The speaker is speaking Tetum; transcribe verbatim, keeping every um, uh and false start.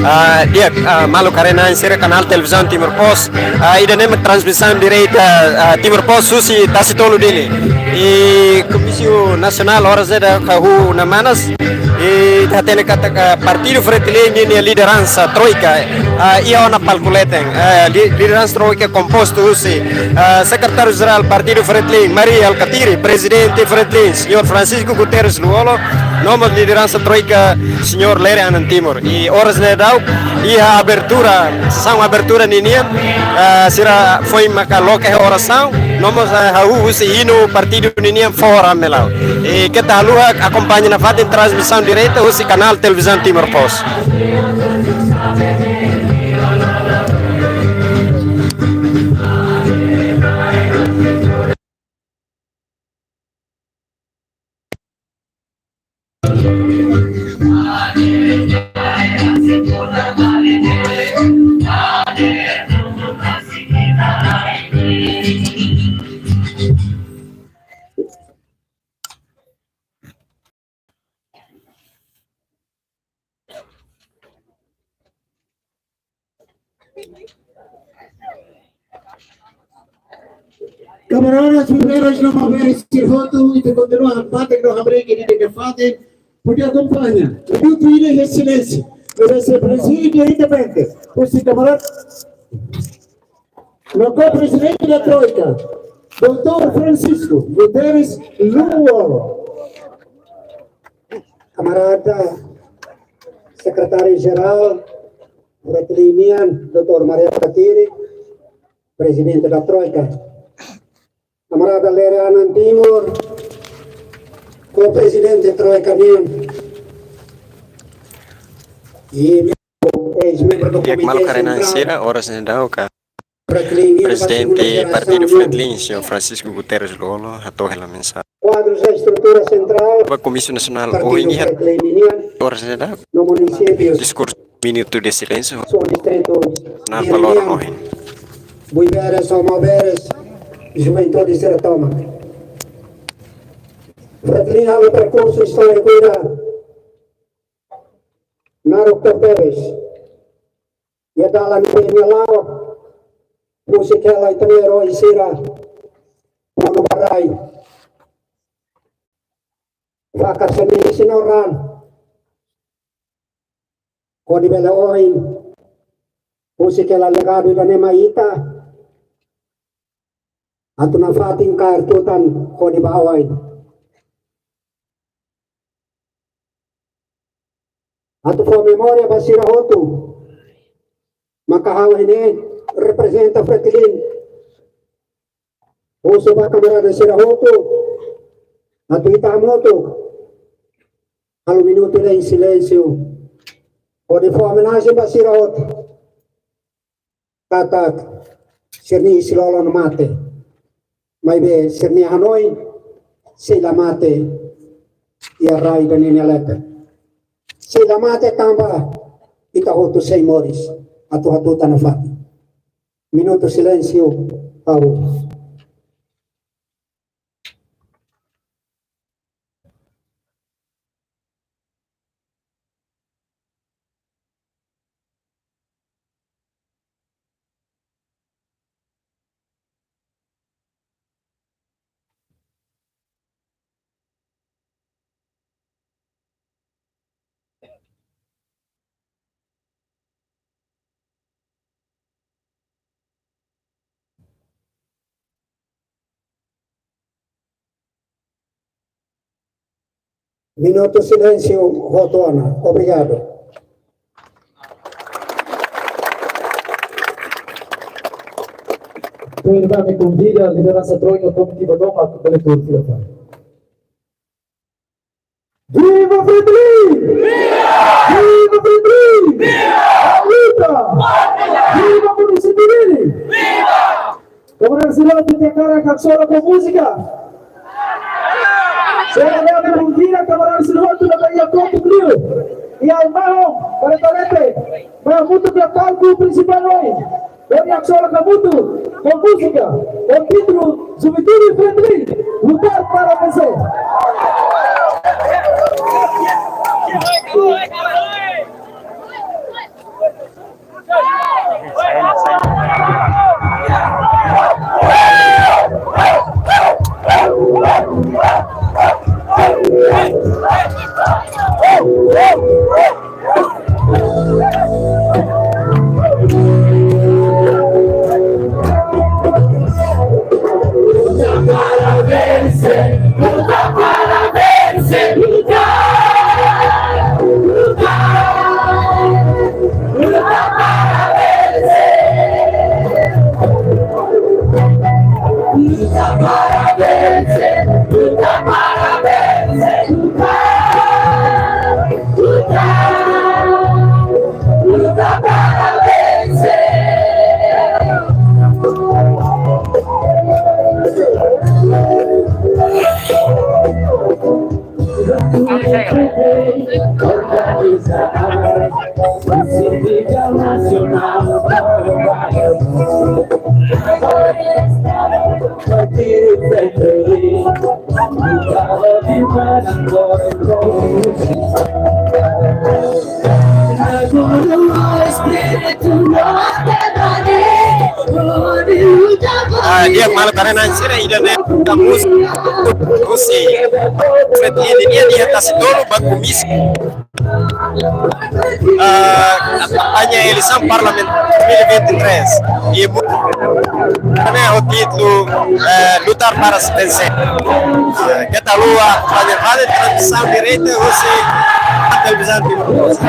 Ah, di'ak, ah, maluk haree-na'in sira, kanál televizaun Timor Post. Ah, ida-ne'e mak transmisaun direta, ah, Timor Post husi Tasitolu, Dili. I Komísiu Nasionál oras ne'e daudaun hahú ona manas. I ita hatene katak partidu Fretilin ninia lideransa Troika, ah, iha ona palku leten. Ah, li-, lideransa Troika kompostu husi, ah, Sekretáriu Jerál Partidu Fretilin, Mari Alkatiri, Prezidente Fretilin, Señór Francisco Guterres Lú-Olo, no mós lideransa Troika, Señór Lere Anan Timur. I oras ne'e daudaun iha abertura, sesaun abertura ninian, ah, sira foin maka loke orasaun, no mós, ah, hahú husi hinu partidu ninian, Foho Ramelau. I keta haluha akompaña nafatin transmisaun direta husi kanál televizaun Timor Post. Kamaradas, primeiru no haberes sira hotu, ita kontinua hamate no hamriik ida-ne'e nafatin, hodi akompaña. Minutu ida iha silénsiu. Nu'udar se prezide diretamente husi kamarada, no ko-prezidente da Troika, doutór Francisco Guterres Lú-Olo. Kamarada Sekretáriu Jerál Fretilin nian, doutór Mari Alkatiri, Prezidente da Troika. Kamarada Lere Anan Timur, ko-prezidente Troika nian. I eis-membru do Di'ak, Komité maluk haree-na'in Sentrál sira, oras ne'e daudaun Fretilin nian, Prezidente Partidu Fretilin, Señór Francisco Guterres Lú-Olo, hato'o hela mensajen. Kuadrus da estrutura sentrál ba Komísiu Nasionál Partidu ohin iha Fretilin nian, oras ne'e daudaun no munisípiu. Diskursu minutu de silénsiu. Sua distritu na Dili Paloro nian. Ohin. Buiberes, Omaberes, juventude sira tomak. Fretilin halo perkursu istóriku ida naruk tebes. Iha dalan ne'e nia la'o, husik hela ita-nia eroi sira, monu ba rai. Fakar sira-nia isin-oan, hodi bele ohin husik hela legadu ida-ne'e mai ita, atu nafatin kaer tutan hodi ba oin. Atu fó memória ba sira hotu. Maka ha'u ne'e reprezenta Fretilin. Husu ba kamarada sira hotu, atu ita hamutuk halo minutu ida silénsiu, hodi fó omenajen ba sira hotu. Katak sira-nia isin-lolon mate, maibé sira-nia hanoin sei la mate iha rai ida-ne'e nia leten. Sei la mate tanba ita hotu sei moris atu hatutan nafatin. Minutu silénsiu, ha'u. Minutu silénsiu hotu ona. Obrigadu. Tuirmai ami konvida lideransa Troika, komitiva domak, koletór fila fali. Viva Fretilin! Viva! Viva Fretilin! Viva! Luta! Viva munisípiu Dili! Viva! Kamarada sira hotu, ita hakarak haksolok ho múzika. Sira ne'e ami konvida kamarada sira hotu ne'ebé iha kotuk liu, iha almahon, para talete, mai hamutuk iha palku prinsipál oin. Hodi haksolok hamutuk ho múzika ho títulu Juventude Fretilin, Lutar para Vencer. Ah, di'ak, maluk haree-na'in sira, ida-ne'e ita múzika husi Fred Edi, nia iha Tasitolu ba komísiu, ah, kampaña eleisaun parlamentu dois mil e vinte e três. I bu-, ne'e ho títulu, eh, Lutar para Vencer. Eh, keta haluha, fali, fali transmisaun direta husi televizaun Timor Post.